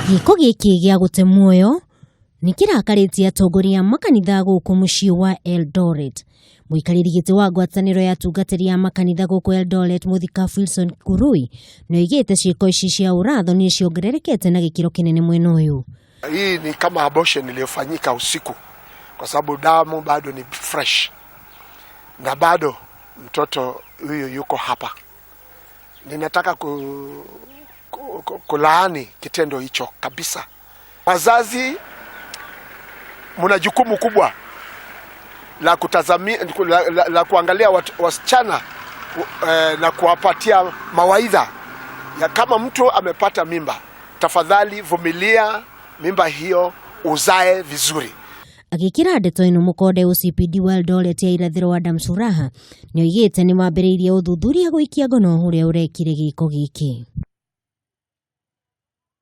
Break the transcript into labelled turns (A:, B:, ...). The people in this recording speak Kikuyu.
A: Gĩko gĩkĩ gĩa gũte muoyo nĩ kĩrakarĩtie atongoria a makanitha gũkũ mũciĩ wa Eldoret. Mũikarĩri gĩtĩ wa ngwatanĩro ya atungatĩri a makanitha gũkũ Eldoret Mũthikabu Wilson Kurui nĩ oigĩte ciĩko ici cia ũrathoni nĩ ciongererekete na gĩkĩro kĩnene mwena ũyũ.
B: Hii ni kama abortion iliyofanyika usiku, kwa sababu damu bado ni fresh na bado mtoto huyu yuko hapa. Ninataka kulaani kitendo hicho kabisa. Wazazi, mna jukumu kubwa la kutazamia, la kuangalia wasichana na kuwapatia mawaidha ya kama mtu amepata mimba, tafadhali vumilia mimba hiyo, uzae vizuri.
A: Agĩkĩra ndeto ĩno mũkonde, OCPD wa Eldoret ya irathĩro Adam Suraha nĩoigĩte nĩ mambĩrĩirie ũthuthuria gũikia ngono ũrĩa ũrekire gĩko gĩkĩ.